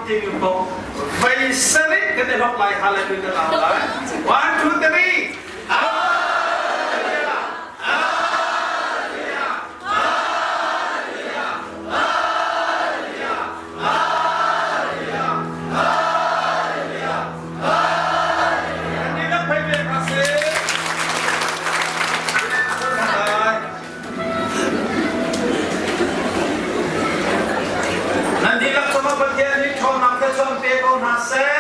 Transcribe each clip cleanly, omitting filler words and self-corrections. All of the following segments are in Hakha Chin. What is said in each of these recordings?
timi paoh vei sarih kan i hlok lai hallelujah kan au lai. One, two, three. Hallelujah! Hallelujah! Hallelujah! Hallelujah! Hallelujah! Hallelujah! Hallelujah! Kan dihlak phei ve hna sih. Nan dihlak cungah Pathian nih ṭhawnnak thluachuah pe ko hna seh.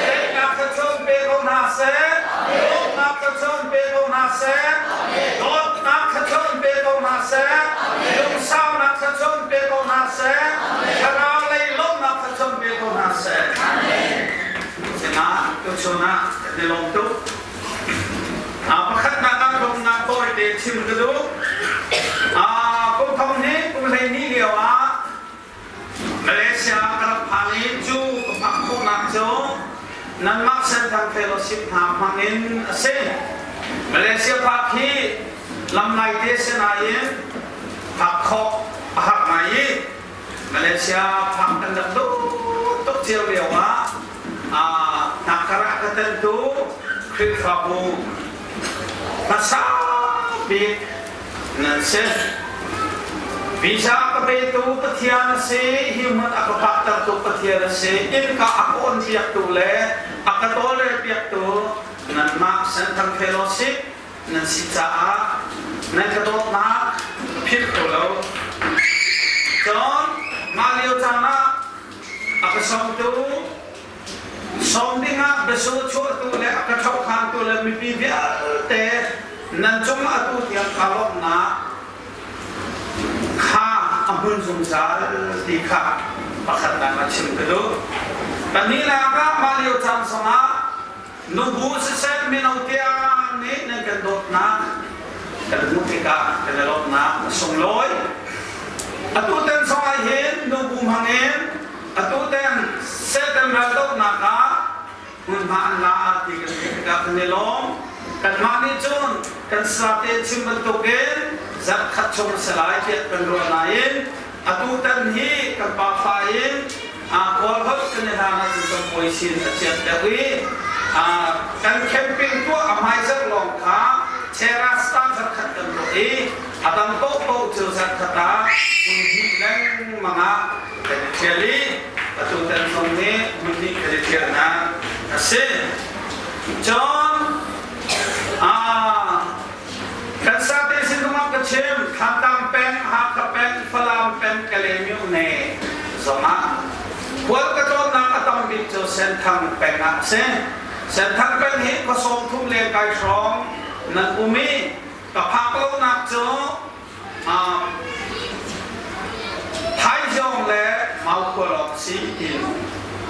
Daihnak thluachuah pe ko hna seh. Dawtnak thluachuah pe ko hna seh. Dawtnak thluachuah pe ko hna seh. Lungsaunak thluachuah pe ko hna seh. Thlarau lei lawmhnak thluachuah pe ko hna seh. Sinah tuchun ah kan i lawm tuk. Pakhatnak ah lawmhnak tawite chim ka duh. Kum thong hnih kum 12 lio ah Malaysia ka rak phan i cu ka phak khawhnak cu nanmah Senthang Fellowship hna hmang in a si. Malaysia phak hi lam laite si nain phak khawh a har ngai i Malaysia phak kan rak duh tuk cio lio ah Hnakkar ah ka teltu Khrihfabu hmasa bik nan si. Visa ka petu Pathian a si, hi hmun a ka phaktertu Pathian a si, innka a ka onpiaktu le a ka tawlrelpiaktu nanmah Senthang Fellowship nan si caah nan ka dawtnak ka philh kho lo. Cun mah lio caan ah a ka sawmtu sawm dingah biasu chuahtu le a ka ṭhohkhantu le mipi vialte nan cungah atu tiang kaa lawmhnak kha a hmun zungzal ti kha pakhatnak ah chim ka duh. Pahnihnak ah mah lio caan zongah nubu siseh mino tiang nih nan kan dawtnak kan hmuh tikah kan i lawmhnak a sunglawi. Atu tan zongah hin nubu hmangin atu tan Satan raldohnak ah hmunhma an la ti kan theih tikah kan i lawm. Kanmah nih cun kan sate chim bantukin zarh khat chung a si lai tiah kan ruah nain atu tan hi kan pafa in Kawl holh kan i hlan ahcun kan puai sin a ciat deuh i kan camping tuah a hmaizarh lawng kha Cherasta zarh khat kan tuah i a dang paohpaoh cu zarh khat ah hmun hnih lengmang ah kan i ṭhial i atu tan zong nih hmun hnih kan i ṭhialnak a si. Cun kan sate sin zongah ka chim Thantlang peng, Hakha peng, Falam peng, Kalaymyo ne zongah khual ka tlawnnak a tam bik cu Senthang peng ah a si. Senthang peng hi khua 30 leng kai hrawng nan um i ka phak lonak cu Thaizawng le Maukhua lawng si tiin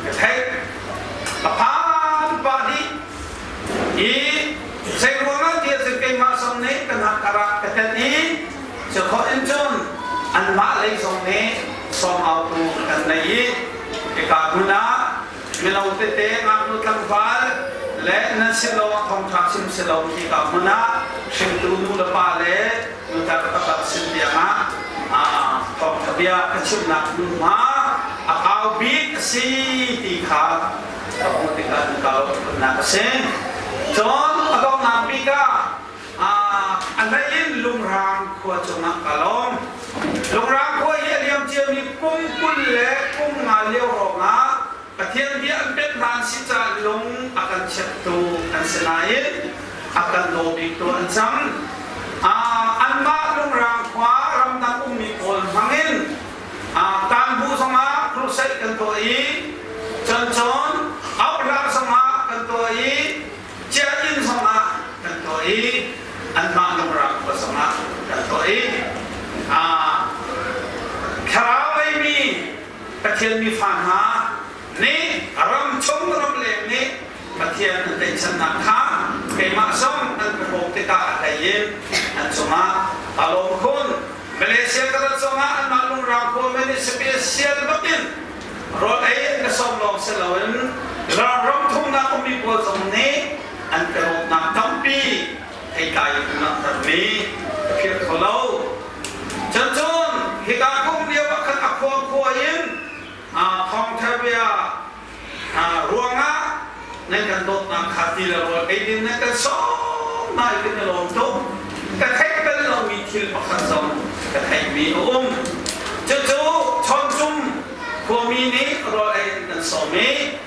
ka theih. Ka phan pah dih i zeiruangah tiah cun keimah zong nih ka hnakkar ah ka tenh i cukhawh in cun anmah lei zong nih sawm autu kan nei i hika hmun ah mino tete ngaknu tlangval le nan si lo thawngṭha chim si lo hika hmun ah hringtu nu le pa le nutar taktak sin tiangah thawngṭha bia ka chimnak hmunhma a kau bik a si ti kha ka hmuh tikah an kau nak a si. Cun a donghnak bik ah a hlei in lungrang khua cungah ka lawm. Lungrang khua hi a liam ciami kum 20 le kum nga lio hrawngah Pathian bia an pek hna an si caah lung a kan chiattu an si nain a kan daw biktu an cang. Anmah lungrang khua ramdang ummi pawl hmangin Tanbu zongah crusade kan tuah i cun auhla zongah kan tuah i Ciainn zongah kan tuah i anmah lungrang khua zongah kan tuah i thlarau leimi Pathian mifa hna nih ram chung ramleng nih Pathian an tlaihchannak kha keimah zong an ka hrawm tikah a hlei in an cungah a lawm khun. Malaysia ka rat zongah anmah lungrang khua men i special bakin rawl ei an ka sawm lawng si loin ram thumnak ummi pawl zong nih an ka dawtnak tampi theitlai in langhtermi ka philh kho lo. Cun cun hika kum lio ah khan a khua khua in thawngtha bia. Nan kan dawtnak kha ti le rawl ei ding nan kan sawm nai kan i lawm tuk. Ka theih bal lomi thil pakhat zong ka theihmi a um. Cucu Chawncum khuami nih rawl ei in kan sawm i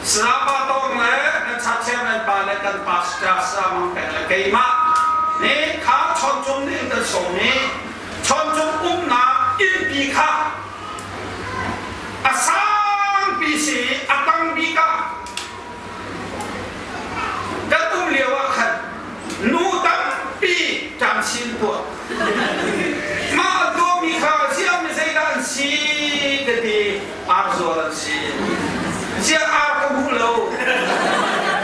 Sapa Tawng le kan cha chairman pa le kan pastor Sa Mang Peng le keimah nih kha Chawncum nih kan sawm i Chawncum umnak innpi kha a sangpi si i a tang bik ah kan um lio ah khan nu tampi ṭamsin tuah mah a tuahmi kha ziah mi zeidah an si ka ti ar zual an si ziah ar ka hmu lo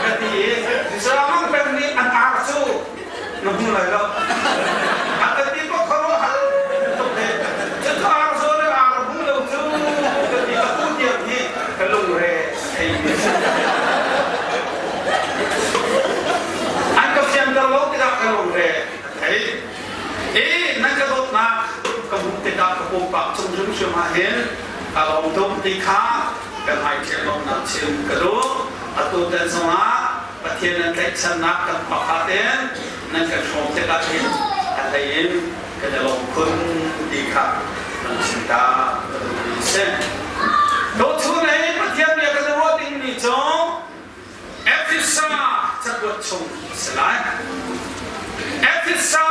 ka ti i Ramang peng nih an ar cu na hmu lai lo a ka ti ko khuaruahhar tuk he cucu ar zawn in ar hmu lo cu ka ti ka tu tiang hi ka lungre thei mi si an ka fianter lo tikah ka lungre a thei i nan ka dawtnak ka hmuh tikah ka pumpak cung hrimhrim ah hin ka lawm tuk ti kha ka hmaithiam lawmnak chim ka duh atu tan zongah Pathian nan tlaihchannak kan pakhat in nan kan hrawm tikah hin a hlei in kan i lawm khun ti kha kan chim ta ka duhmi a si. Tuchun i Pathian bia kan i ruah dingmi cu Efesa cakuat chung a si lai. Efesa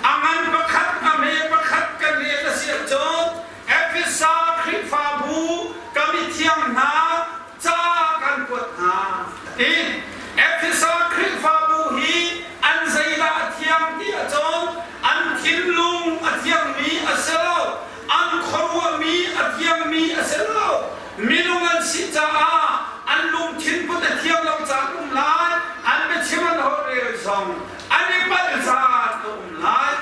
a ngan pakhat a hme pakhat kan rel a si ahcun Efesa Khrihfabu ka mithiang hna ca kan kuat hna a ti. Efesa Khrihfabu hi an zeidah a thiang ti ahcun an thinlung a thiangmi a si lo, an khuaruahmi a thiangmi a si lo. Minung an si caah an lungthin put a thiang lo caan um lai, an biachim an holhrel zong an i palh caan a um lai.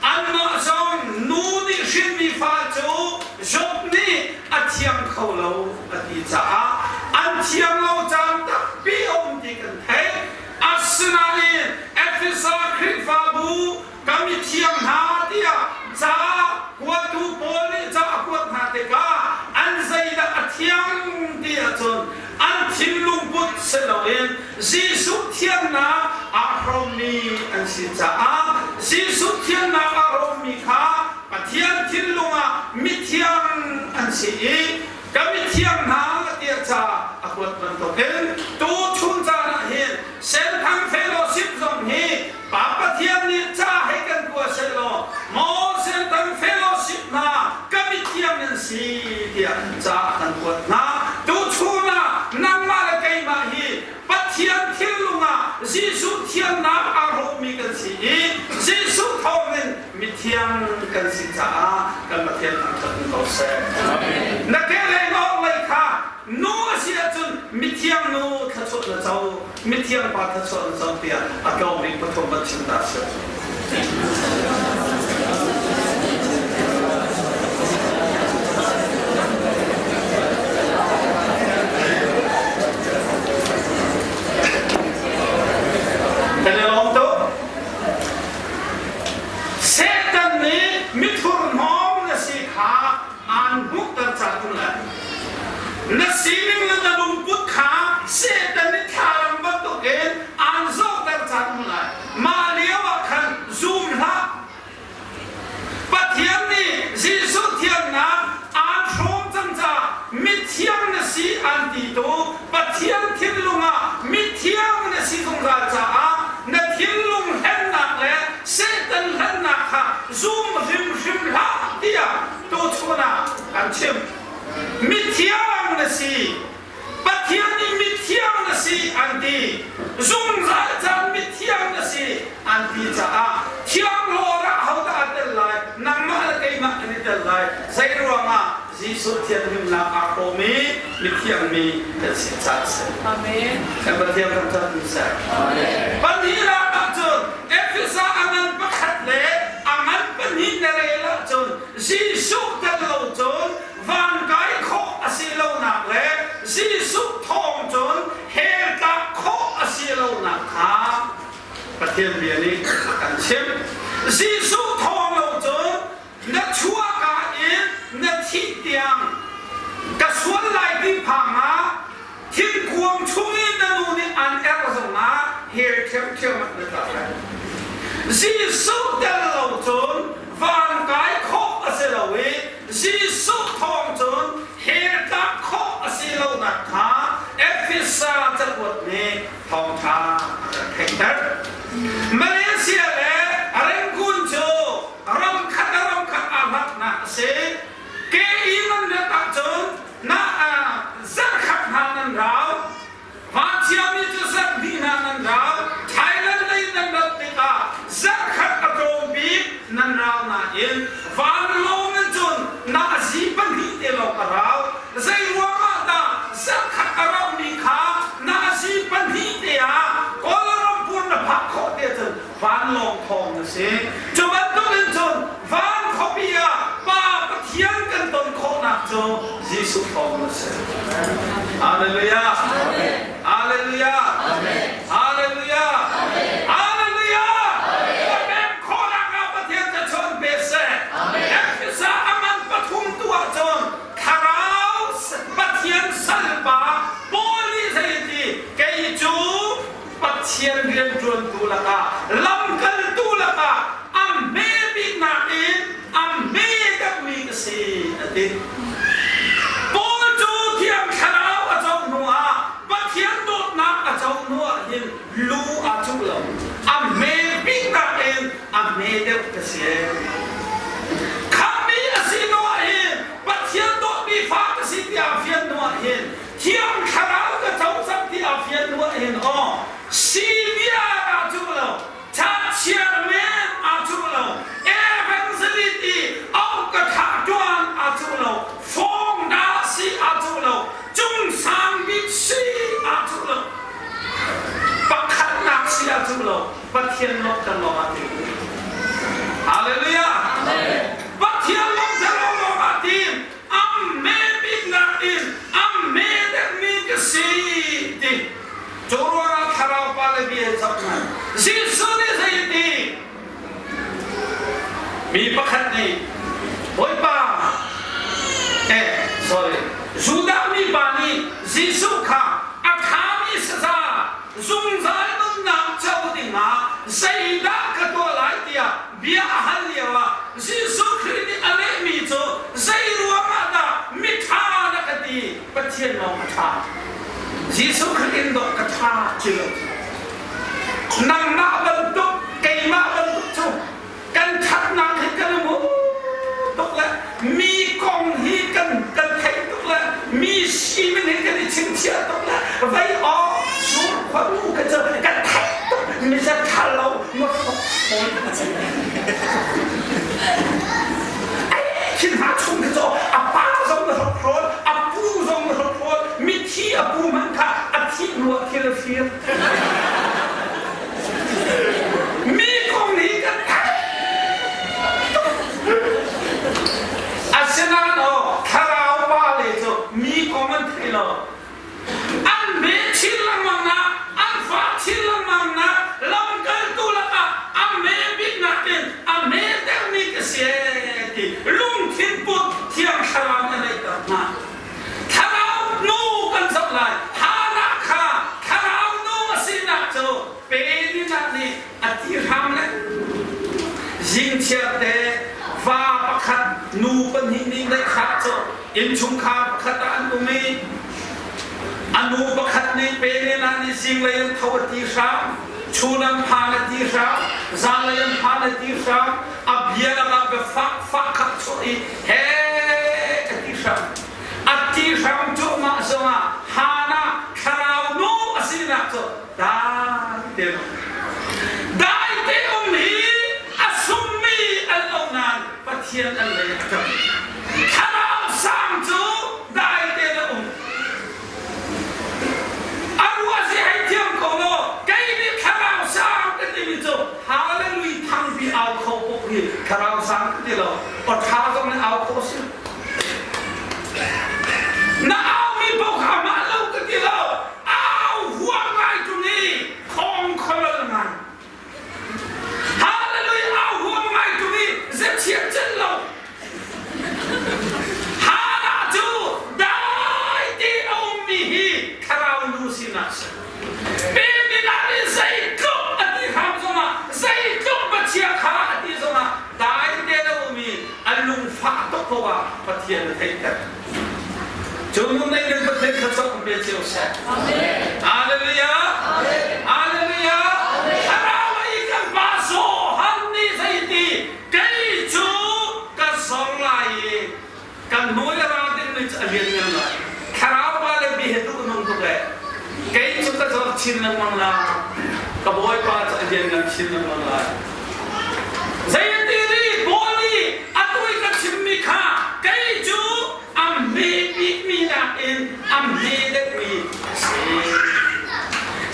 Anmah zong nu nih hrinmi fa cu Job nih a thiang kho lo a ti caah an thiang lo caan tampi a um ti kan theih. Asinain Efesa Khrihfabu ka mithiang hna tiah ca kuatu pawl nih ca a kuat hna tikah an zeidah a thiang ti ahcun an thinlung put si loin Jesuh thiannak aa hrawmmi an si caah Jesuh thiannak aa hrawmmi kha Pathian thinlung ah mithiang an si i ka mithiang hna tiah ca a kuat bantukin tuchun caan ah hin Senthang Fellowship zong hi Pa Pathian nih ca hei kan kua sehlaw maw Senthang Fellowship hna ka mithiang nan si tiah ca a kan kuat hna. Tuchun ah nangmah le keimah hi Pathian thinlung ah Jesuh thiannak aa hrawmmi kan si i Jesuh thawngin mithiang kan si caah kan Pathian thangṭhat in ko seh. Na kehlei na orhlei kha nu a si ahcun mithiang nu thluachuah na co, mithiang pa thluachuah na co tiah a tlawm bik pathum van chim ta sih. Kan i lawm tuk. Satan nih mithurhnawm na si kha aan hmuhter cang le na sining le na lungput kha Satan nih thlalang bantukin aan zohter cang lai. Mah lio ah khan zum hlah. Pathian nih Jesuh thiannak aan hrawm cang caah mithiang na si an ti tu Pathian thinlung ah mithiang na si zungzal caah na thinlung hlennak le Satan hlennak kha zum hrimhrim hlah tiah tuchun ah kan chim. Mithiang na si. Pathian nih mithiang na si an ti. Zungzal caan mithiang na si an ti caah thianghlawr ah hodah aa tel lai? Nangmah le keimah kan i tel lai. Zei ruangah Jesuh thianhlimnak aa hrawm i mithiang mi kan si caah a si. Amen. Kan Pathian kan ṭhat ni seh. Amen. Pahnihnak ahcun Efesa a ngan pakhat le a ngan pahnih na rel ahcun Jesuh tel lo cun van kai khawh a si lonak le Jesuh thawng cun hell tlak khawh a si lonak kha Pathian bia nih a kan chimh. Jesuh thawng lo cun na chuahka in na thih tiang ka sual lai ti phang ah thingkuang chung in na. ṭhiamṭhiam ah na tla lai. Jesuh tel lo cun van kai khawh a si lo i Jesuh thawng cun hell tlak khawh a si lonak kha Efesa cakuat nih thawngṭha a kan theihter. Malaysia le Rangoon cu ram khat le ram khat aa hlatnak a si. Ke in nan rat ahcun na zarhkhat hna nan rau. Vanciami cu zarhhnih hna nan rau. Thailand lei nan rat tikah zarhkhat a tlawm bik nan rau nain vanlawng in cun nazi pahnih te lawng a rau. Zei ruangah dah zarhkhat a raumi kha nazi pahnih te ah Kuala Lumpur na phak khawh te cun vanlawng thawng na si. Cu bantuk in cun van khuapi ah Pa Pathian kan ton khawhnak cu Jesuh thawng a si. Hallelujah. Hallelujah. Hallelujah. Hallelujah. Pek khawhnak ah Pathian ca chawn pe seh. Efesa a man pathum tu ahcun thlarau Pathian salpa Paul nih zei a ti kei cu Pathian rianṭuantu lakah lamkaltu lakah a hme biknak in a hme deuhmi ka si a ti. Paul cu Thiang Thlarau a co hnuah Pathian dawtnak a co hnuah hin lu aa cuh lo. A hme biknak in a hme deuh ka si. Khamhmi a si hnuah hin Pathian dawtmi fa ka si tiah fian hnuah hin Thiang Thlarau ka co cang ti aa fian hnu ah hin aw senior aa cuh lo chachiar men aa cuh lo evangelist i auh ka thah tuan aa cuh lo fawng dah si aa cuh lo cung sang bik si aa cuh lo pakhatnak si aa cuh lo Pathian lawmhter lawng ah tim. Hallelujah. Pathian lawmhter lawng ah tim. Amme biknak in amme deuhmi ka si ti. Cu ruangah thlarau pa le bia zoh hna. Jesuh nih zei a ti? Mi pakhat nih Bawipa eh sorry Judah mi pa nih Jesuh kha a ṭhami saza zungzal nunnak co dingah zeidah ka tuah lai tiah bia a hal lioah Jesuh Khrih nih a lehmi cu zei ruangah dah miṭha na ka ti Pathian lawng a ṭha Jesuh Khrih in dawh ka ṭha ti lo nangmah bantuk keimah bantuk cu kan ṭhatnak hi kan i hmu tuk le mi kong hi kan kan theih tuk le mi sining hi kan i chingchiah tuk le vei awk sur khuanu ka cu kan theih tuk mi za ṭha lo ma hrok ai thin hna chung khi cu a pa zong na hrok hrawl a pu zong na hrok hrawl mithi a pu hmanh kha a thih hnu ah thil a fir Mi kong hi kan theih Asinain aw thlarau pa le cu mi kong an thei lo. An be chin lengmang na, an fa chin lengmang na, lamkaltu lakah a me bik nakin a me deuhmi ka si ti lungthin put thiang thlarau na neihter hna. Thlarau nu kan zoh lai. Hannah kha thlarau nu a sinak cu Peninnah nih a ti hram le zingchiar te va pakhat nu pahnih nih ngeihkhah cu innchungkhar pakhat ah an um i a nu pakhat nih Peninnah nih zinglei an tho a ti hram chun an phan a ti hram zanlei an phan a ti hram a bia lakah biafak fak khat chuah i he a ti hram a ti hram cuahmah zongah Hannah thlarau nu a sinak cu dai te dai te um hi a sungmi an lo nain Pathian an lei a ṭang thlarau sang cu dai te na um A ruah si hei thiam ko law kei nih thlarau sang ka timi cu hallelujah thangpi au kho pok hi thlarau sang ka ti lo aw tha zong nih au kho si na au mi paoh kha mah lo ka ti lo au huam ngai tung i khong kholol ngai Hallelujah au huam ngai tung i zechiat cel lo Hannah cu dai te a ummi hi thlarau nu sinak si. Peninnah nih zeitluk a ti. fah tuk ko ah Pathian a theihter. Cu nun nei nan Pathian thluachuah kan pe cio seh. Hallelujah. Hallelujah. Thlarau i kan pa Johan nih zeiti kei cu ka zor lai i kan hnu i ra dingmi cu a lianngan lai. Thlarau pa le bi he duh nung tuk e. Kei cu ka zor chin lengmang la. Ka Bawipa cu a lianngan chin lengmang lai. Zeiti ri Paul nih atu i ka chimmi kha kei cu a hme bikmi nakin a hme deuhmi a si.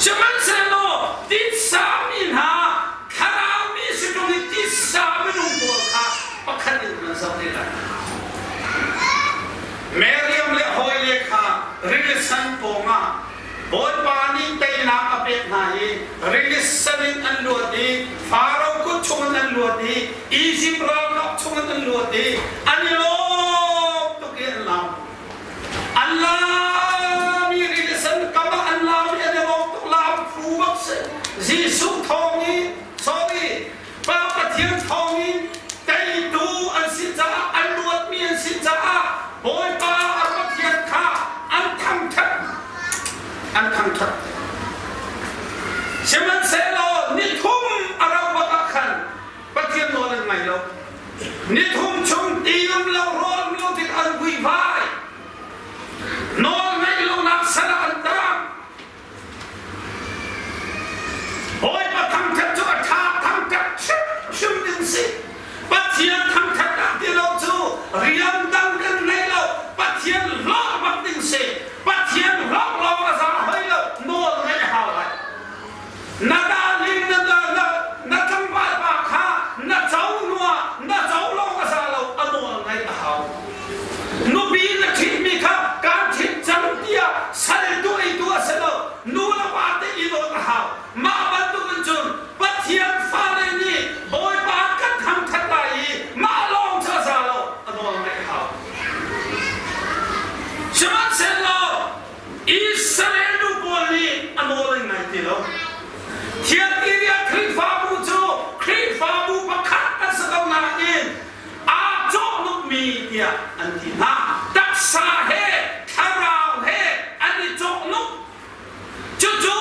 Sihmanhsehlaw titsa mi hna thlarau mi si ṭung i titsa minung pawl kha pakhat in nan zoh te lai. Miriam le hawile kha rili san pawngah Bawipa nih teinak a pek hna i rili san in an luat i Faro kut chungin an luat i Izipt ralkap chungin an luat i an i lawm tuk i an lam. An lam i rili san kam ah an lam i an i lawm tuk lam phu bak si. Jesuh thawng i sorry Pa Pathian thawng in teitu an si caah an luatmi an si caah Bawipa a Pathian kha an thangṭhat an thangṭhat. Sihmanhsehlaw nithum a rauh bak ah khan Pathian nawl an ngai lo. Nithum chung ti um lo rawl um lo tik an vuivai. Nawl ngaih lonak sal ah an tang. Bawipa thangṭhat cu a ṭha thangṭhat hrimhrim ding si. Pathian thangṭhat ah ti lo cu rian dang kan ngei lo. Pathian hlawh bak ding si. Pathian hlawh lawng a za hoi lo. Nawl ngeih a hau lai. Na darling na na na tlangval pa kha na co hnu ah na co lawng a za lo a nawl ngaih a hau. Nupi na ṭhitmi kha kaan ṭhit cang tiah sal tuah a si lo. Nu le pa te i dawt a hau. Mah bantukin cun Pathian fale nih Bawipa kan thangṭhat lai i mah lawng cu a za lo, a nawl ngaih a hau. Sihmanhsehlaw Israel nu pawl nih a nawl an ngai ti lo. Thiatira Khrihfabu cu Khrihfabu pakhat an si ko nain aa cawhnukmi tiah an ti hna. Taksa he thlarau he an i cawhnuk. Cucu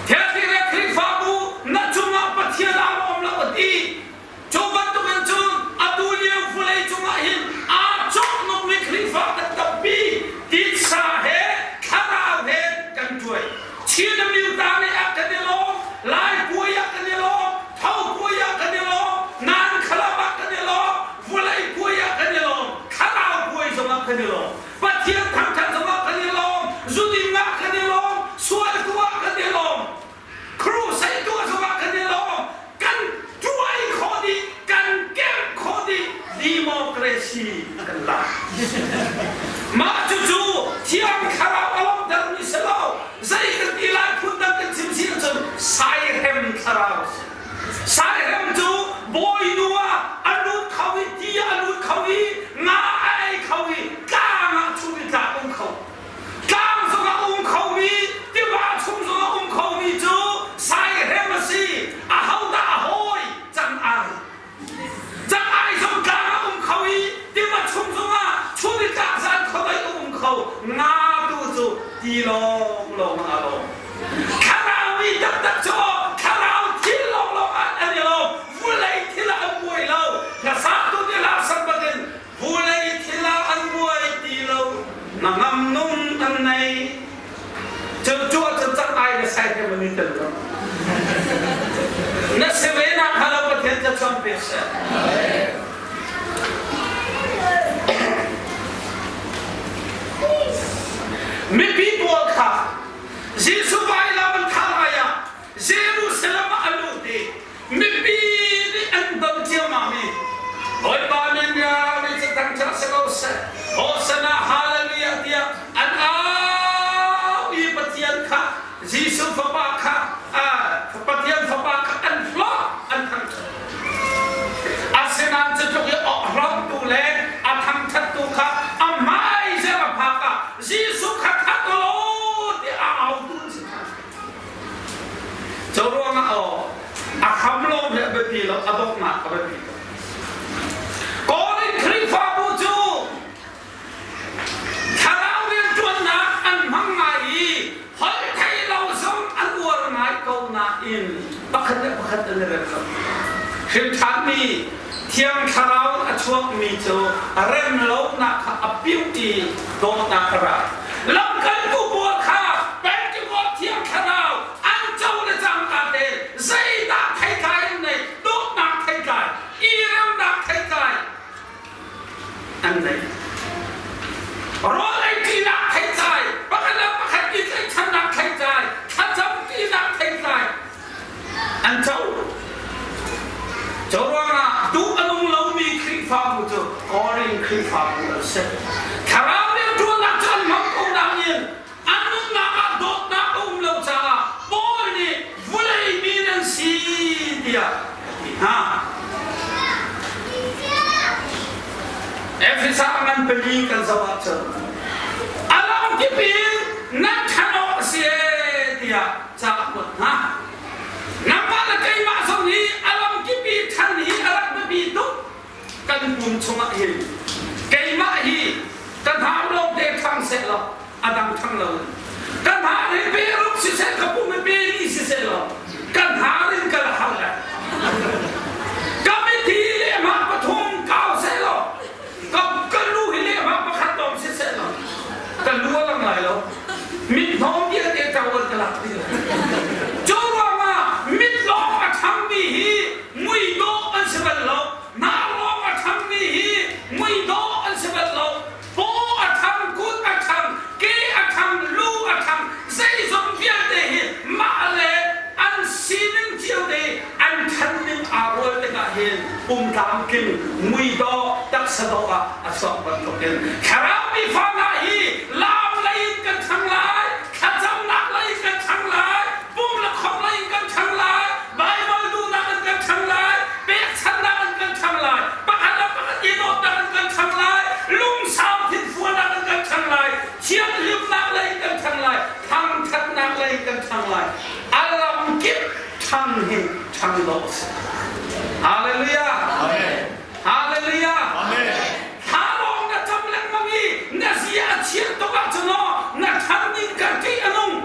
Thiatira Khrihfabu na cungah Pathian aa lawm lo a ti. Cu bantukin cun atu lio vawlei cungah hin aa cawhnukmi Khrihfa kan tampi. Titsa he thlarau he kan ṭuai. Chin Amyota nih ah kan i lawm, Lai puai ah kan i lawm, Tho puai ah kan i lawm, Nan Khalap ah kan i lawm, vawlei puai ah kan i lawm, thlarau puai zongah kan i lawm, Pathian thangṭhat zongah kan i lawm, zuding ah kan i lawm, sualtu ah kan i lawm, crusade tuah zongah kan i lawm, kan tuai khawh dih, kan kemh khawh dih, democracy kan lak. Mah cucu Thiang Thlarau a lawmhtermi si lo, zei kan ti lai phun dang kan chim si ahcun saihrem thlarau a si. Saihrem cu bawinu ah a lut kho i ti ah a lut kho i nga a ei kho i tlang ah chun i tlak um kho. Tlang zongah um khomi, tiva chung zongah um khomi cu saihrem a si. Ahodah a hawi? Cang ai. Cang ai zong tlang ah um kho i tiva chung zongah chun i tlak zan khuadei a um kho. Nga tu cu ti lawnglawng ah a lawng. Thlarau mi taktak cu thlarau thil lawnglawng ah an i lawm. Vulei thil ah an buai lo. Hlasatu nih hla sak bangin vulei thil ah an buai ti lo. Na ngam nung an nei. Cu cu ahcun cang ai le sai he man i tel lo. Na si ve nak hnga lo Pathian thlacam pe seh. Mipi pawl kha Jesuh vailam an thah lai ah Jerusalem ah a lut i mipi nih an don ciammam i Bawipa min mi cu thangṭhat si ko seh Hosanna Hallelujah tiah an au i Pathian kha Jesuh fapa kha Pathian fapa kha an hlawt an thangṭhat Asinain cu tluk i hlawttu le a thangṭhattu kha a hmai zer a phak ah Jesuh kha that law tiah a autu an si ṭhan. Cu ruangah aw a kham lo hi a biapi lo, a donghnak a biapi tuk. Hrimṭhanmi Thiang Thlarau in a chuakmi cu rem lonak kha a piu i dawtnak a ra. Lamkaltu pawl kha Pentecost Thiang Thlarau an co le cangka te zeidah theitlai an neih? Dawtnak theitlai, i remnak theitlai an nei. Rawl ei ṭinak theitlai, pakhat le pakhat i tlaihchannak theitlai, thlacam ṭinak theitlai an co. Cu ruangah duh a nung lomi Khrihfabu cu Korin Khrihfabu an si. Thlarau rianṭuannak cu an hmang ko nain an nunnak ah dawtnak a um lo caah Paul nih vulei mi nan si tiah a ti hna. Efesa ngan pali kan zoh ahcun a lamkip in nan ṭhan awk a si ee tiah ca a kuat hna. Nangmah le keimah zong hi a lamkip i ṭhan hi a rak biapi tuk kan pum chungah hin. Keimah hi ka hnau lawngte ṭhang seh law a dang ṭhang lo in ka hnar hi pe ruk siseh ka pum hi pe li siseh law ka hnar in ka la har lai. Ka mithi lehmah pathum kau seh law ka ka lu hi lehmah pakhat lawng siseh law ka lu a lang lai lo. Mit hnawm vialte ṭawl ka lak dih lai. Cu ruangah mit lawng a ṭhangmi hi mui dawh an si bal lo. Hnar lawng a ṭhangmi hi mui dawh an si bal lo. Paw a ṭhang, kut a ṭhang, ke a ṭhang, lu a ṭhang, zeizong vialte hi mah le an sining cio te an ṭhan ning aa rual tikah hin pum tlamtling muidawh taksa dawh ah a chuak bantukin thlarau mi fa hna hi lam lei in kan ṭhang lai, thlacamnak lei in kan ṭhang lai, pum le khom lei in kan ṭhang lai, Baibal duhnak in kan ṭhang lai, pekchanhnak in kan ṭhang lai, pakhat le pakhat i dawtnak in kan ṭhang lai, lungsau thinfualnak in kan ṭhang lai, thianghlimnak lei in kan ṭhang lai, thangṭhatnak lei in kan ṭhang lai. A lam kip ṭhang hi ṭhang dawh a si. Hallelujah! Amen. Hallelujah! Amen. Thla lawng na cam lengmang i na zia a chiat tuk ahcun aw na ṭhan ding ka ṭih a nung.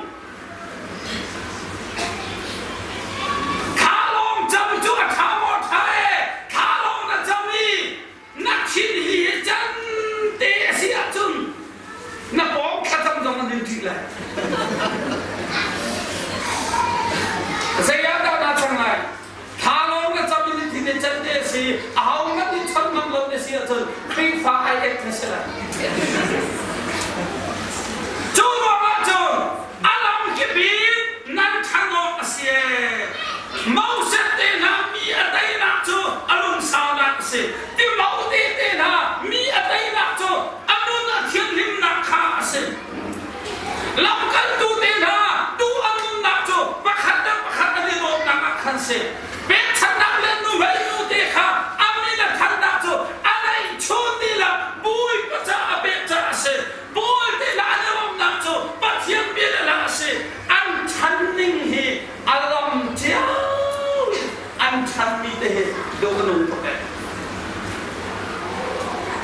Thla lawng cam cu a ṭha maw ṭha e? Thla lawng na cam i na thin hi hi can te a si ahcun na pawng thlacam zong an in ṭih lai. Zei ah dah naa cang lai? Thla lawng na cam i na thin hi can te a si, aho hmanh nih chawnh ngam lo na si ahcun Khrihfa ai ek na si lai. Cu ruangah cun a lamkip in nan ṭhan awk a si ee. Moses te hna mi a teinak cu a lungsaunak a si. Timote te hna mi a teinak cu a nun a thianhlimnak kha a si. Lamkaltu te hna tu a nunnak cu pakhat le pakhat an i dawtnak ah khan si. Pekchanhnak le nuhmei nu te kha a min a thannak cu a neihchun dihlak Bawipa caah a pek caah a si. Paul te hna an i lawmhnak cu Pathian bia le hla a si. An chan ning hi a lam cio in an chanmi te hi duh a nung tuk ee.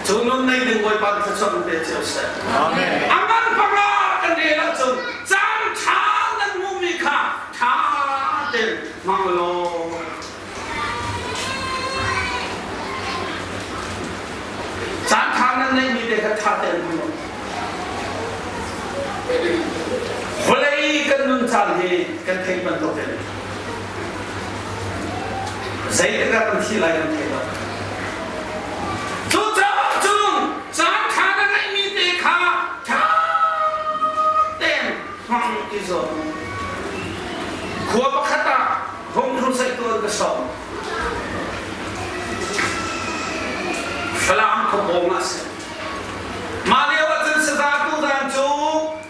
Cu nun nei ding Bawipa thluachuah in pe cio seh. Amen. A ngan panga kan rel ahcun caan ṭha nan hmuhmi kha ṭha tein hmang law caan ṭha nan neihmi te kha ṭha tein hmang u. Vawlei kan nun caan hi kan theih bantukin zeitik ah kan thih lai kan thei lo. Cucaah cun caan ṭha na ngeihmi te kha ṭha tein hmang i zuam. Khua pakhat ah hung crusade tuan ka sawm. Falam khuapawng ah si. Mah lio ah cun saza tuzan cu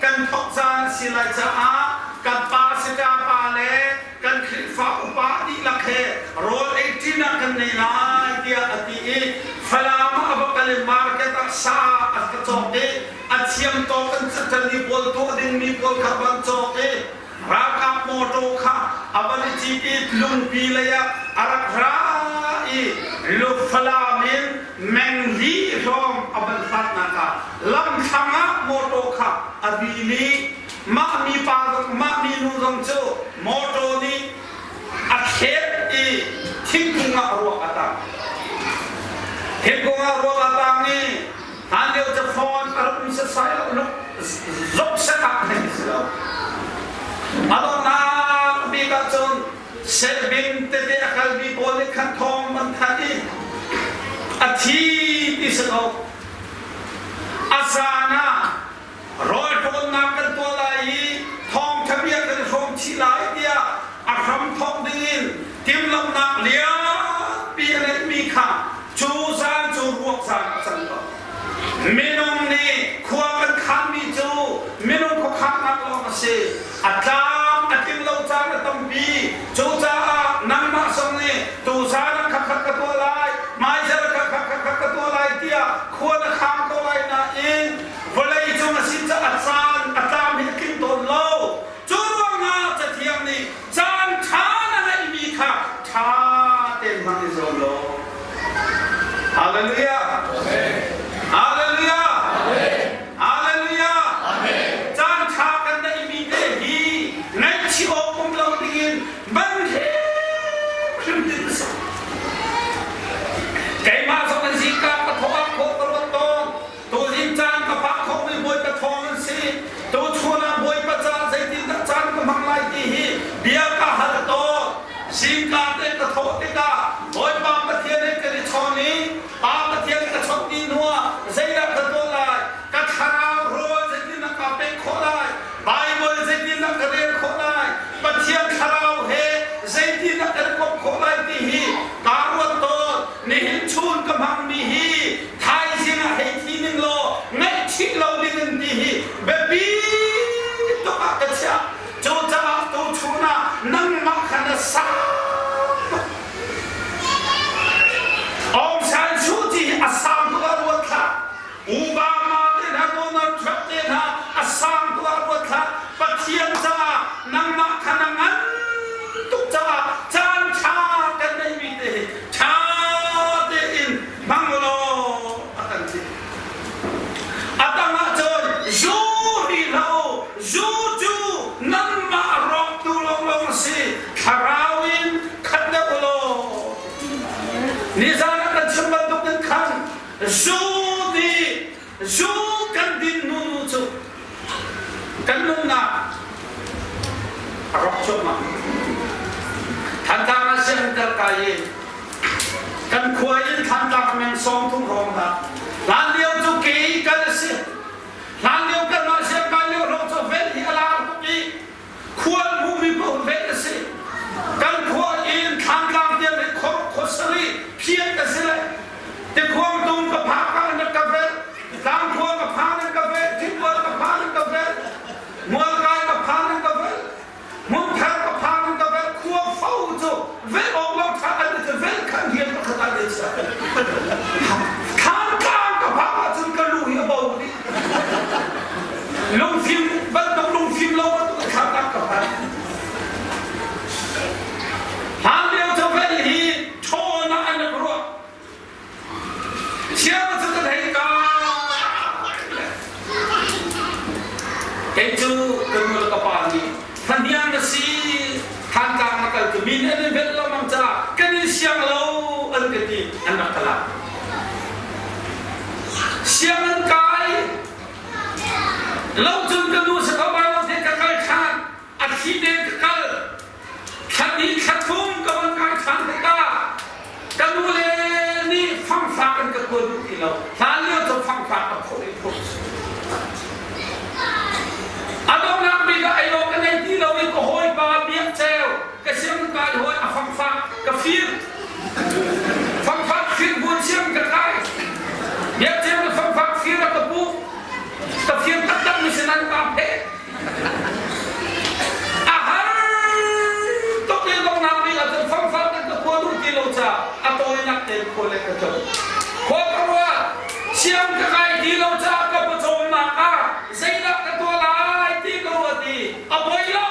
kan thawk caan a si lai caah kan pa sita pa le kan Khrihfa upa dihlak he rawl ei ṭinak kan nei lai tiah a ti i Falam ah a va kal i market ah sa a ka cawk i a thiam tawk in catan i pawl tuah dingmi pawl kha van cawk i ralkap mawṭaw kha a van i cit i lungpi lei ah a rak ra i Falam in meng li hrawng a van hlatnak ah lamthlang ah mawṭaw kha a bil i mah mipa zong mah minu zong cu mawṭaw nih a thlet i Thingkung ah ruak a tang. Thingkung ah ruak a tang i hlan lio cu phone a rak um setsai lo, luk zok sek ah theih a si lo. A donghnak bik ahcun sehbing tete a kalmi pawl nih khan thawng an thanh i a thi ti si lo. A zan ah rawl ṭawnnak kan tuah lai i thawngṭha bia kan i hrawm chih lai tiah a hram thawk dingin timhlamhnak lianpi a ngeihmi kha cu zan cu ruak zan a cang ko. Minung nih khua kan khanmi cu minung khuakhannak lawng a si. A tlam a tling lo caan a tampi. Cucaah nangmah zong nih tuzan ah khakhat ka tuah lai, hmaizarh ah khakhat khakhat ka tuah lai tiah khua na khang ko lai nain vawlei cung a si caah a caan a tlam hi a tling tawn lo. Cu ruangah Cathiang nih caan ṭha na ngeihmi kha ṭha tein hmang i zuam law. Hallelujah! Hallelujah! Hallelujah! Caan ṭha kan neihmi te hi ngaihchih awk um lo dingin man hrimhrim ding a si. Keimah zong in zingka ka thawh ah khawh ka ruat tawn. Tuzing caan ka phak khawhmi Bawipa thawng an si. Tuchun ah Bawipa caah zeitindah caan ka hmang lai ti hi bia ka hal tawn. Zingka te ka thawh tikah Bawipa Pathian he kan i chawn i Pa Pathian ka chawnh dih hnuah zeidah ka tuah lai? Ka thlarau rawl zeitindah kaa pek khawh lai? Baibal zeitindah ka rel khawh lai? Pathian thlarau he zeitindah kan komh khawh lai ti hi kaa ruat tawn. Nihin chun ka hmangmi hi thaizing ah hei thi ning law ngaihchih lo ding in ti hi biapi tuk ah ka chiah. Cucaah tuchun ah nangmah kha na sang tuk. Aung San Suu Kyi hi a sang tuk ah ruat hlah. Obama te hna Donald Trump te hna a sang tuk ah ruat hlah. Pathian caah nangmah kha na ngan tuk caah caan ṭha kan neihmi te hi ṭha tein hmang law a kan ti. A tang ahcun zu hi hlah u, zu cu nanmah rawktu lawnglawng a si, thlarau in khat deuh u law. Nizan ah kan chim bantukin khan zu nih zu kan din hnu nu cu kan nunnak a rawk cuahmah. Thantlang ah sianginn kal kai i kan khua in Thantlang meng 30 hrawng hna. Hlan lio cu ke kal a si. Hlan lio kanmah siangkai lio hrawng cu vel hi a lar tuk i khual hmumi paoh vel a si. Kan khua in Thantlang tiang hi khor khuasarih phiat a si le Tikhuang tung ka phak ah na ka velh, tlangkhua ka phan in ka velh, thingkual ka phan in ka velh, mualkai ka phan in ka velh, hmunthar ka phan in ka velh, khua fo cu velh awk lo ṭha an cu velh khan hian pakhat an i chia. Thantlang ka phak ahcun ka lu hi a bo dih. Lungfim bantuk lungfim lo bantuk in thantlang ka phan. Hlan lio cu velh hi ṭhawn ah an rak ruah. Siang cu ka thei ka. Kei cu ka nu le ka pa nih fahniang na si Thantlang na kal cu min an in velh lo mang caah kan in siang lo an ka ti an rak ka lak. Siang an kai lo cun ka nu sa ko lai lo te ka kal ṭhan a thli te ka kal Thla hnih thla thum ka van kai ṭhan tikah ka nule nih fangfak in ka kuat duh ti lo. Hlan lio cu fangfak a phurh in phurh A donghnak bik ah ei awk ka ngei ti lo i ka hawipa Biak Ceu ka sianginn kai hawi a fangfak ka fir. Fangfak fir buan siang ka kai. Biak Ceu na fangfak fir a ka puh. Ka fir taktak mi sin an ka pheh. A har tuk i donghnak bik ahcun fangfak in ka khua duh ti lo caah a tawinak tein khua le ka tlung. Khua ka ruah, siang ka kai ti lo caah ka pawcawmnak ah zeidah ka tuah lai ti ka ruat i a poi lo.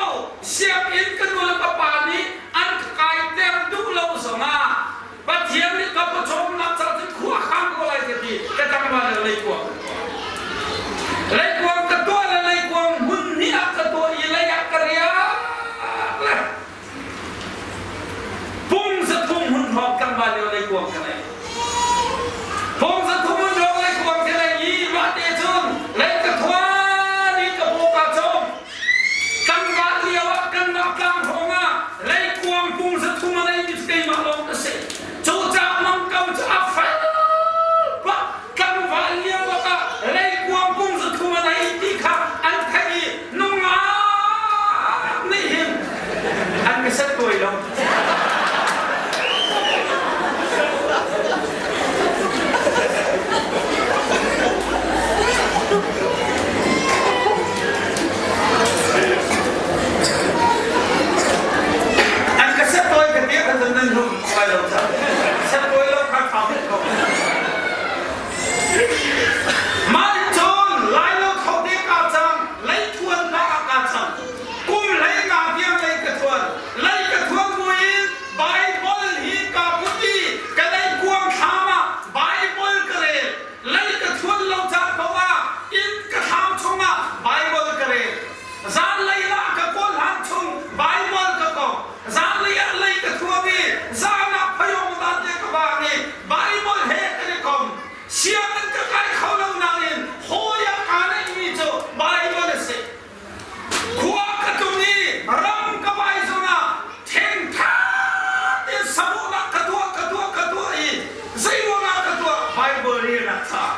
Sianginn ka nu le ka pa nih an ka kaiter duh lo zongah Pathian nih ka pawcawmnak caah cun khua khang ko lai ka ti ka tlangval le leikuang leikuang ka tuah le leikuang hmun hnih ah ka tuah i lei ah ka riak le pung zathum hun hrawng. relnak caah.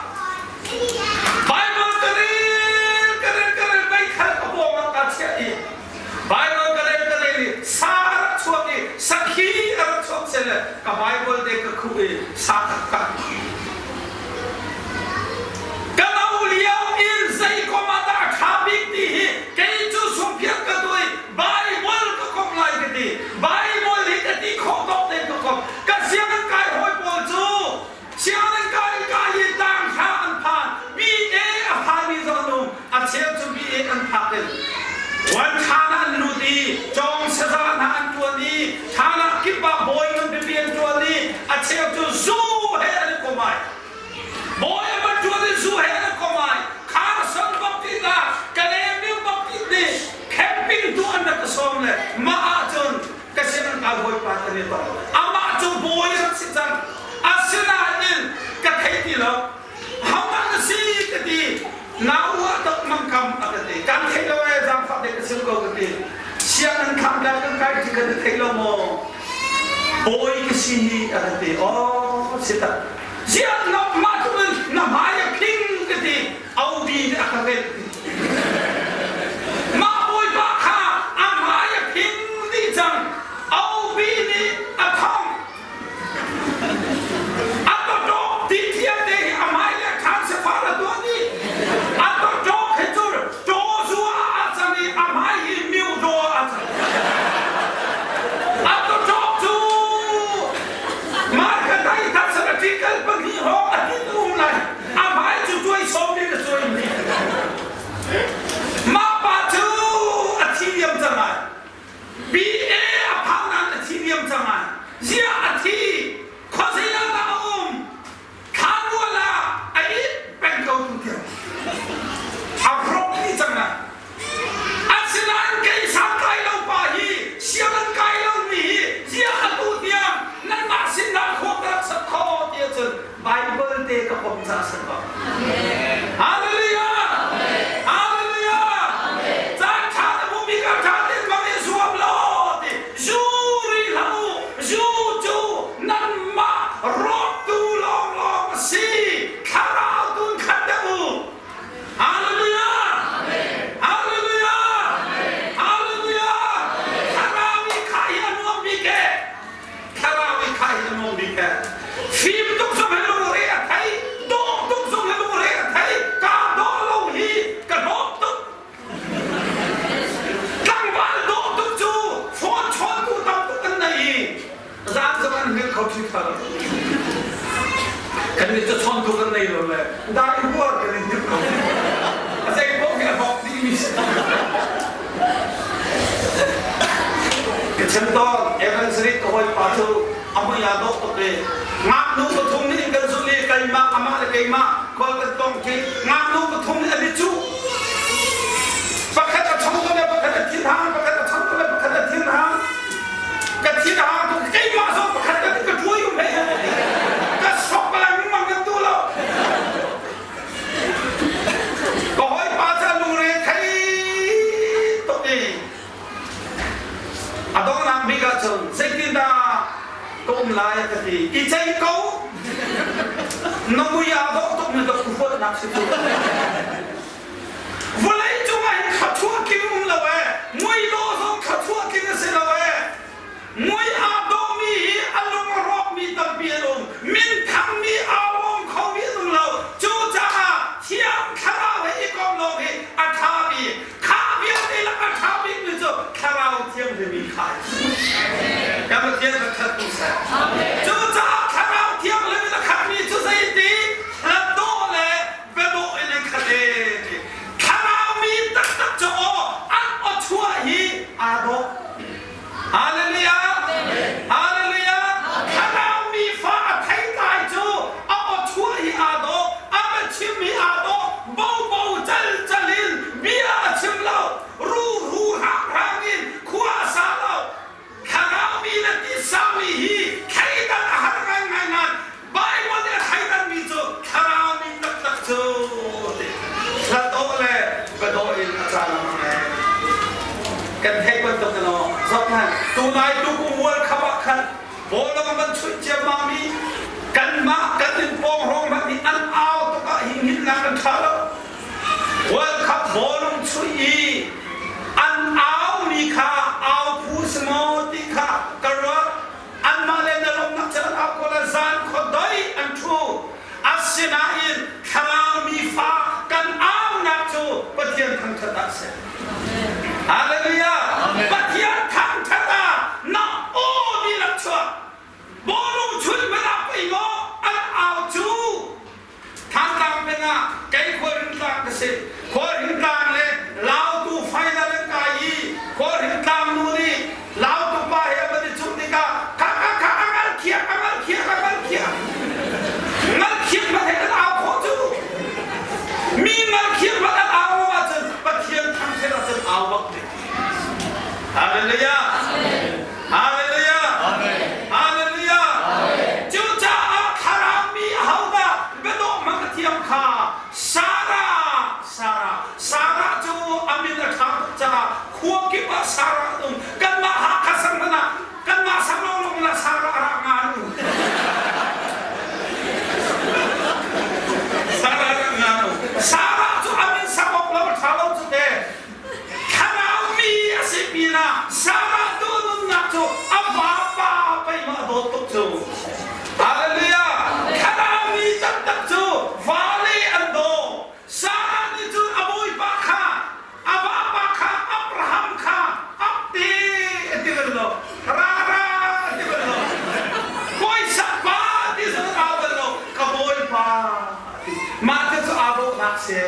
Bible ka rel, ka rel, ka rel, meithal ka pawng ah kaa chiah i Bible ka rel, ka rel i sa a rak chuak i sakhi a rak chuak sele ka Bible te ka khuh i sa taktak. Ka no lio in zei kom ah dah a ṭha bik ti hi kei cu sungphiat ka tuah i Bible ka komh lai ka ti. Bible hi ka ti khawh tawk tein ka komh. Ka sianginn kai hawi pawl cu sianginn kai kai i tang hla an phan. BA a phanmi zong an um. A cheu cu BA an phak in wan thlan an lut i cawng saza hna an ṭuan i thlan ah kip ah bawi ngan pipi an ṭuan i a cheu cu zu he an i kom ai. Bawi a van ṭuan i zu he an i kom ai. Carson baptist ah Kalemiu baptist nih camping tuah an rak ka sawm le mah ahcun ka sin an kal bawipa kan i tong. Amah cu bawi rak si cang. Asinain ka thei ti lo. Hodah na si ka ti. Nau ah tok mangkam a ka ti. Kan thei lo ee zaangfah te ka sim ko ka ti. Sianginn kham dal kan kai ti kan thei lo maw? Bawi ka si a ka ti. Oh si tak. Ziah na mah tu na hmai a phing ka ti. Audi nih a ka velh ti. Mah bawipa kha a hmai a phing dih cang. Aubi nih a thong. A tawṭawk ti thiam te hi a hmai le khaan safar a tuah dih. A tawṭawk hi cu ṭawzu ah aa cang i a hmai hi miudaw ah aa cang. A tawṭawk cu marka dai that sara ṭikal pahnih hawng a tin um lai. A hmai cu tuai sawm in a cuai mi. Mah pa cu a thi diam cang ai. BA a phak nain a thi diam cang ai. Ziah a thi? Khuazei ah dah a um? Thlanmual ah a it peng ko tu tiang. A rawk dih cang ai. Asinain kei santlai lo pa hi sianginn kai lomi hi ziah atu tiang nanmah sinah khua ka rak sak kho ti ahcun Bible te ka pom ca si ko. Hallelujah! Hallelujah! Caan ṭha na hmuhmi ka ṭha tein hmang i zuam law ti zu ri hlah u. Zu cu nanmah rawktu lawnglawng a si. Thlarau tun khat deuh u. Hallelujah! Hallelujah! Hallelujah! Thlarau i kha hi a nuam bik e. Thlarau i kha hi a nuam bik e. Fim tuk zong hi lungre a thei, dawh tuk zong hi lungre a thei. Ka dawh lo hi ka hlawt tuk. Tlangval dawh tuk cu phone chawntu tam tuk an nei i zan zong an hngilh kho ṭhi lo. Kan nih cu chawntu kan nei lo le dai huar kan in hngilh kho. A zei paoh hi a hlawk dih mi si. Ka chim tawn, Evans nih ka hawipa cu a mui aa dawh tuk i ngaknu pathum nih kan zulh i keimah amah le keimah khual kan tong khi ngaknu pathum nih an i cuh. Pakhat a chong le pakhat a thin hang, pakhat a chong le pakhat a thin hang. Ka thin a hang tuk keimah zong pakhat ka ka ṭuai um he. Ka sok lengmang kan duh lo. Ka hawipa cu a lungre thei tuk i a donghnak bik ahcun zeitindah ka um lai a ka ti. I ceih ko. Na mui aa dawh tuk na ka huatnak si tu. Vawlei cung ah hin thluachuah tling um lo ee. Mui dawh zong thluachuah tling a si lo ee. Mui aa dawhmi hi a lung a rawkmi tampi an um. Minthangmi aa lawm khomi an um lo. Cucaah Thiang Thlarau he i komh lawng hi a ṭha bik. Kha vialte lak a ṭha bikmi cu Thlarau Thianghlim i kha a si. Kan Pathian kan ṭhat ko seh. Cucaah Thlarau Thianghlim in a khatmi cu zeiti hlat dawh le biadawh in an khat. Pathian thangṭhat ah seh. Hallelujah! Pathian thangṭhat ah na aw dihlak chuah. Bawlung chun hmanh ah pei maw an au cu Thantlang peng ah kei Khualhringtlang ka si. Khualhringtlang le Lautu final an kai i Khualhringtlang nu nih Lautu pa he an van i cuh tikah kha kha kha a ngal khiak a ngal khiak a ngal khiak ngal khiak hmanh he kan au khawh cu mi ngal khiak hmanh an au ahcun Pathian thangṭhat ahcun au bak ding. Hallelujah. Hallelujah. Hallelujah. Cucaah thlarau mi ahodah biadawh hmang a thiam kha Sarah, Sarah, Sarah cu a min a ṭha tuk caah khua kip ah Sarah an um. Kanmah Hakha sang hmanh ah kanmah sang lawnglawng ah Sarah a rak nga an um. Sarah a rak nga an um. Sarah cu a min sak awk lo a ṭha lo cu te. Thlarau mi a si pinah Sarah duhnunnak cu a vapa pei maw a dawt tuk cu. Hallelujah! Thlarau mi taktak cu vale an daw. Sarah nih cun a bawipa kha a vapa kha Abraham kha apte a ti bal lo. Ra ra a ti bal lo. Bawisak pa ti zong aa bal lo. Ka bawipa a ti. Mah te cu aa dawhnak si.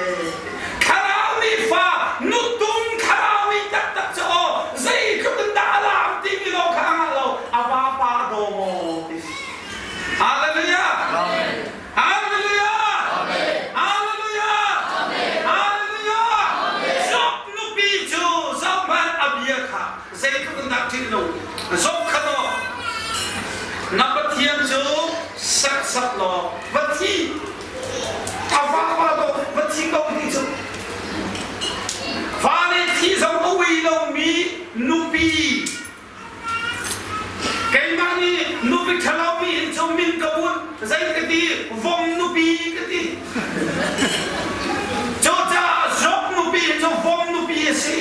Thlarau mi fa nutung thlarau mi taktak cu aw zeitluk in dah a laam timi lawng kha a ngah lo a vapa a daw maw ti si. Hallelujah! Hallelujah! Hallelujah! Hallelujah! Job nupi cu zohhmanh a bia kha zeitluk in dah ṭih lo zoh kha law na Pathian cu saksak law va thi A vapa dawh va thi ko ti cu fale thi zong a ui lomi nupi keimah nih nupi ṭhalomi in cu min ka bunh zei ka ti vom nupi ka ti cucaah Job nupi hi cu vom nupi a si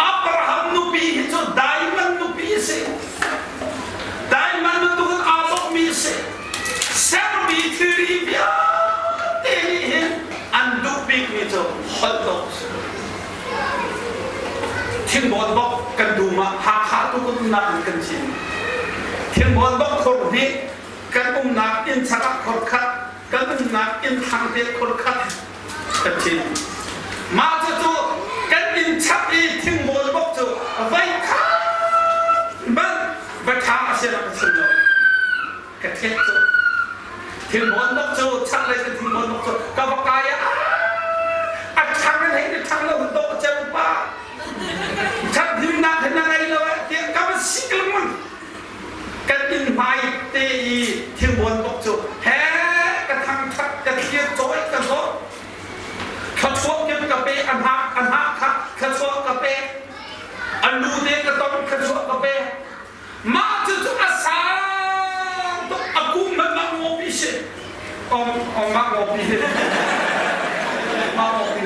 Abraham nupi hi cu diamond nupi a si diamond bantukin aa dawhmi a si Sermi thilri vialte nih hin an duh bikmi cu holh dawh a si. Thingbawn bok kan dum ah Hakha tu kan umnak in kan cin. Thingbawn bok khur hnih kan umnak inn chak ah khur khat, kan umnak inn thlang te khur khat kan cin. Mah cucu kan inn chak i thingbawn bok cu voi khat hmanh va ṭha a si rak ka chim lo. Ka thet cu thilbawn bak cu chaklei kan thilbawn bak cu ka va kai ah a ṭhang in hei na ṭhang lo hun dawh cem pa ṭhat hlimnak hin na ngei lo eh tiah ka va sik lengmang kan inn hmai te i thilbawn bak cu he ka thangṭhat ka thlir cawi ka zawt thluachuah kim ka pe a hnak a hnak kha thluachuah ka pe a lu te ka tong thluachuah ka pe Mah cucu a sang tuk a kum hmanh mah ngawpi si. Ong ong mah ngawpi. Mah ngawpi.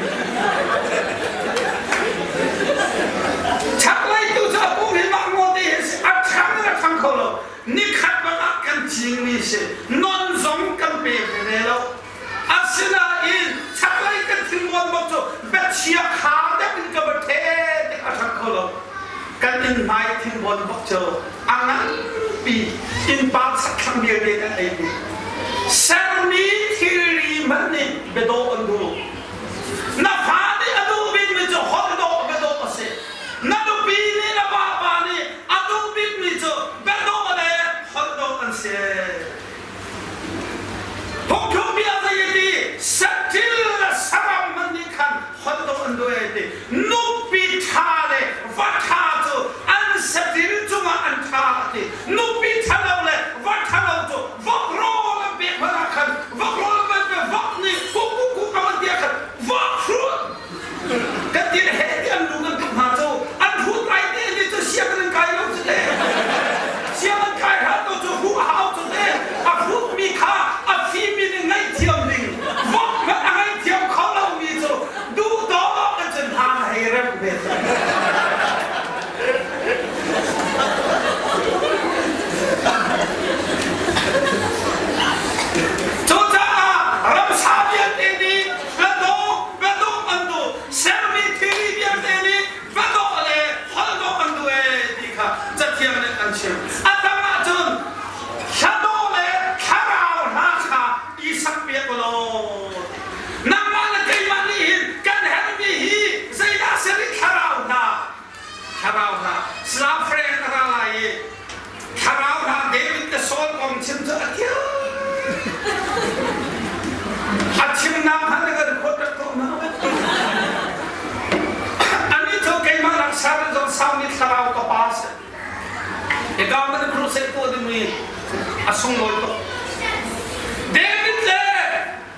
Chaklei tu cu a kum hi mah ngawte hi si. A ṭhang in a ṭhang kho lo. Nikhat bang ah kan cingmi si. Non zong kan pe ve lo. Asinain chaklei kan thilmuan bak cu biachia kha deuh in ka va ṭhe tik a ṭhang kho lo. Kan inn hmai thingbuan bak cu a nganpi innpa chakthlang vialte kan ei dih. Sermi thilri hmanh nih biadawh an duh. Na fa nih a duh bikmi cu holh dawh biadawh a si. Na nupi nih na vapa nih a duh bikmi cu biadawh le holh dawh an si. Phungthluk bia zei a ti saṭil le saram hmanh nih khan holh dawh an duh ai ti nupi ṭha le va ṭha cu an saṭil cungah an ṭha a ti nupi ṭhalo le va ṭhalo cu vok rawl an pek hmanh ah khan vok rawl an pek vok nih kuk kuk kuk a van ti ah khan vok hrut kan ti le he ti an lu kan tuk hna cu an hrut ai te ni cu sianginn an kai lo cu te sianginn kai hrat lo cu hruh a hau cu te a hrut mi kha a fimi nih ngaihthiam ding vok hmanh a ngaihthiam kho lo mi cu duh dawh in cun hna na hei. piak law. Nangmah le keimah nih hin kan herhmi hi zeidah a si rih thlarau hna thlarau hna Slam friend a ra lai i thlarau hna David le Saul kong chim cu a thiam a chimnak hmanh na kan khawt rak ko na ani cu keimah nak sang zong sang mi thlarau ka pa si Hika man crusade tuah dingmi a sunglawi tuk. David le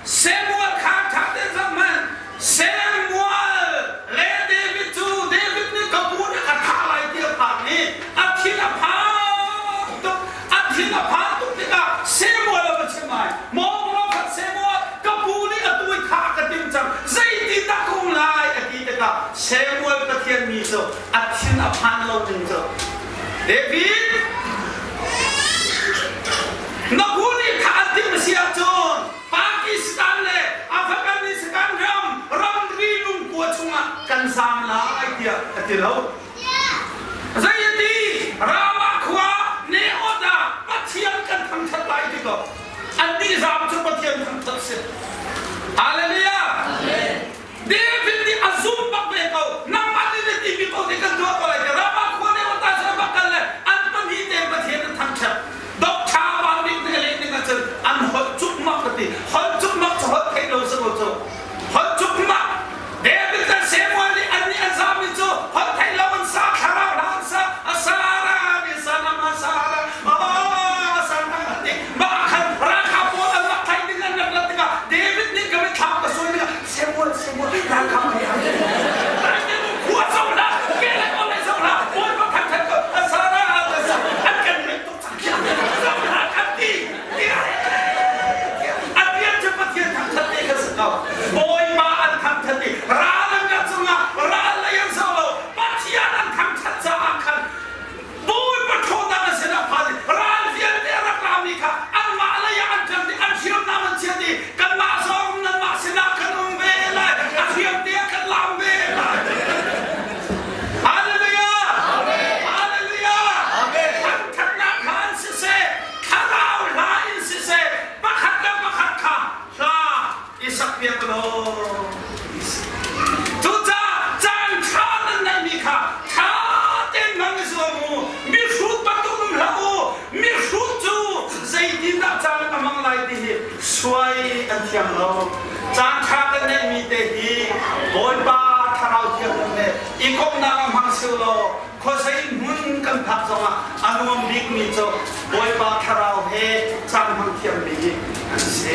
Samuel kha ṭha tein zoh hmanh. Samuel le David cu David nih ka pu nih a thah lai ti a phan i a thin a phang tuk. A thin a phan tuk tikah Samuel a va chim ai. Maw prophet Samuel, ka pu nih atu i thah ka timh cang. Zeitindah ka um lai a ti tikah Samuel Pathian mi cu a thin a phan lo ning cu David na pu nih kha an timh si ahcun Pakistan le Afghanistan ram ramri lungkua chungah kan zaam lai tiah a ti lo. Zei a ti Ramah khua Neot ah Pathian kan thangthat lai ti ko. Annih zaam cu Pathian thangthat si. Hallelujah. David nih a zumh bak ve ko. Nangmah nih na timi ko nih kan tuah ko lai. Ramah khua nih ta sa bak kal le an pahnih te Pathian an thangṭhat. Doctor Van Bik nih a leh ning ahcun an holh cukmak ka ti. Holh cukmak cu holh theih lo si ko cu. Holh cukmak. David le Samuel nih an nih an zami cu holh theih lo an sa thlarau hla an sa a sara nih sanam a sara oh sanam an ti mah khan ralkap pawl an rak thlaih ding an rak lat tikah David nih ka mitthlam ka suai tikah Samuel Samuel ralkap mei an khua zo hlah ke le ko le zo hlah Bawipa thangthat ko a sara an kan nek tuk cang zo hlah kan ti a rian cu Pathian thangthat te kha si ko Bawipa an thangthat i ral an ka cungah ral lei an zo lo Pathian an thangthat caah khan Bawipa ṭhawnnak an sinah phan i ral vialte a rak rami kha anmah lei ah an ṭan i an hriamnam an chiat i kanmah zong nanmah sinah kan um ve lai, a hriamte ah kan lam ve lai. Hallelujah! Hallelujah! Thangṭhatnak hla in siseh, thlarau hla in siseh, pakhat le pakhat kha hla i sakpiak law. Cucaah caan ṭha nan neihmi kha ṭha tein hmang i zuam u. Mihrut bantuk um hlah u. Mihrut cu zeitindah caan a hmang lai ti hi suai an thiam lo. Caan ṭha kan neihmi te hi Bawipa Thlarau Thianghlim he i komhnak ah hmang sih law khuazei hmun kan phak zongah a nuam bikmi cu Bawipa Thlarau he caan hmang thiammi hi an si.